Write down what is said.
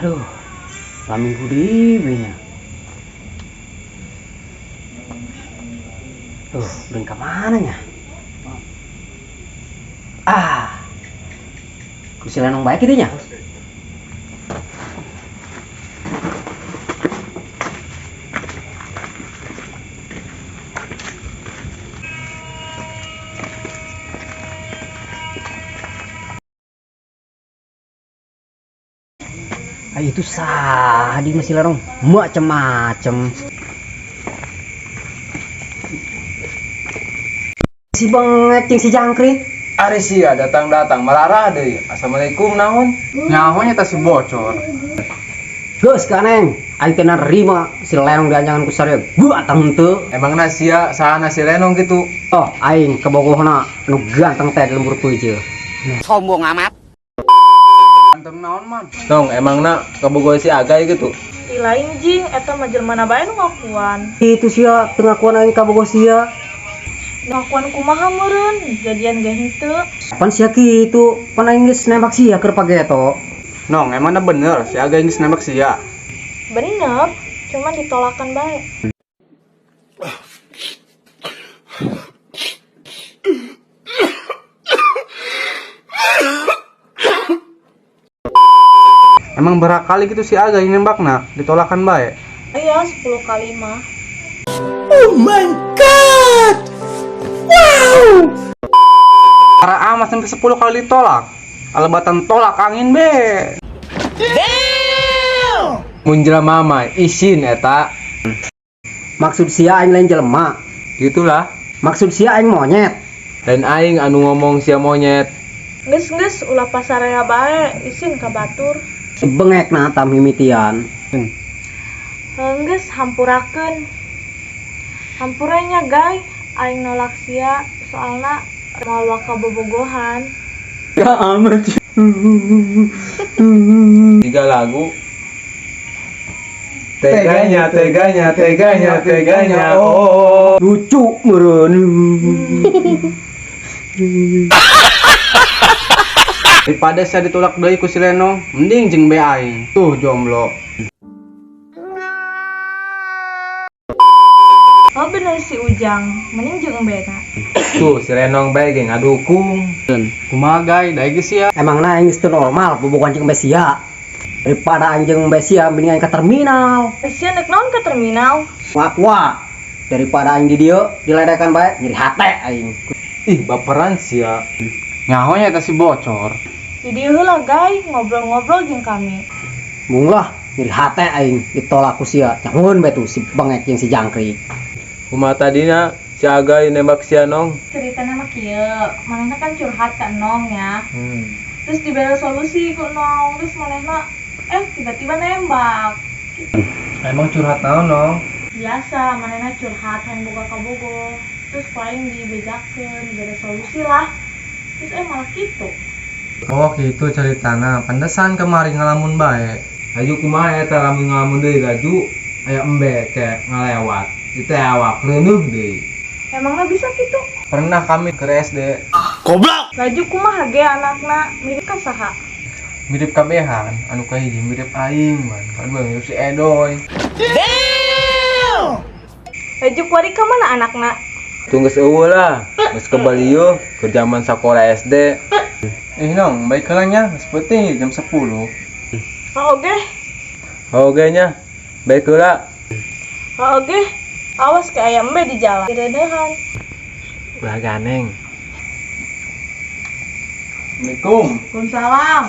Aduh, malam minggu di nya. Tuh, ulin ka mana nya? Ah, ku si Lenong baik itu nya. Ah, itu sah di masih Lenong macem-macem. Si bengek jeung si jangkrik. Ari sia datang-datang mararah deui. Assalamualaikum naon? Nyaho nya si bocor. Geus ka neng, aing teh narima si Lenong dianjangan ku saria ganteng henteu. Emangna sia sahana si Lenong gitu? Oh, aing kabogohna nu ganteng teh di lembur peujeuh. Sombong amat. Ganteng naon man? Nong, emangna kabogoh si Agay gitu? Ih lain jing, eta mah jelema bae nu ngakuan. Itu sia teu ngakuan aing kabogoh sia. Ngakuan kumaha meureun, jadian ge henteu. Pan sia kitu, pan aing geus nembak sia keur pageto. Nong, emangna bener si Agay geus nembak sia? Bener, cuman ditolakan bae. Emang berapa kali gitu si Agay nembakna ditolakan bae? Iya, 10 kali mah. Para amat sampai 10 kali ditolak. Alebatan tolak angin be. Mun jelema mah isin eta. Maksud sia aing lain jelema. Gitulah. Maksud sia aing monyet. Lain aing anu ngomong sia monyet. Geus geus ulah pasarea bae, isin ka batur. Si bengek na tam mimitian. Geus hampurakeun. Hampura nya gay, aing nolak sia soalna moal waka bobogohan. Ya amat. Tiga lagu. Teganya, teganya, teganya, teganya. Oh. Lucu meureun. Daripada saya ditolak deui ku si Lenong, mending jeung be aing. Tuh jomblo. Oh bener si Ujang, mending jeung embena. Tuh si Lenong bae ge ngadukung. Kumaha gay, dae geus sia. Emangna aing geus teu normal bobogohan jeung embe sia. Daripada aing jeung embe sia mending aing ka terminal. Sia nek naon ka terminal? Wah, daripada aing di dieu diledekan bae nyeri hate aing. Ih, baperan sia. Nyaho nya eta si bocor. Di dieu heula gay, ngobrol-ngobrol jeung kami. Mung lah nyeri hate aing ditolak ku sia. Nyahoeun bae tuh si bengek jeung si jangkrik. Kumaha tadina si Agay nembak sia Nong? Ceritana mah kieu, manehna kan curhat ka Nong ya. Terus diberi solusi ku Nong, terus manehna tiba-tiba nembak. Emang curhat naon Nong? Biasa, manehna curhat hayang boga kabogoh. Terus paling dibejakeun, diberi solusi lah. Terus malah gitu. Oh gitu ceritana, pantesan kemarin ngalamun bae. Laju kumaha eta lamun ngalamun deui laju aya embe ke ngalewat. Ditewak reuneuh deui. Emangna bisa gitu? Pernah kami ke SD. Laju kumaha ge anakna mirip ka saha? Mirip kabehan, anu kahiji mirip aing man, kadua mirip si Edoy. Laju kuari ka mana anakna? Tuh geus eueuh lah, geus kebal ieu ke zaman sakola SD. Eh Nong, baik heula nya, geus peuting jam 10. Oh, oge. Oh, oge nya. Baik heula. Oh, oge. Awas ke aya embe di jalan. Direuneuhan. Ulah ganeng. Assalamualaikum. Waalaikumsalam.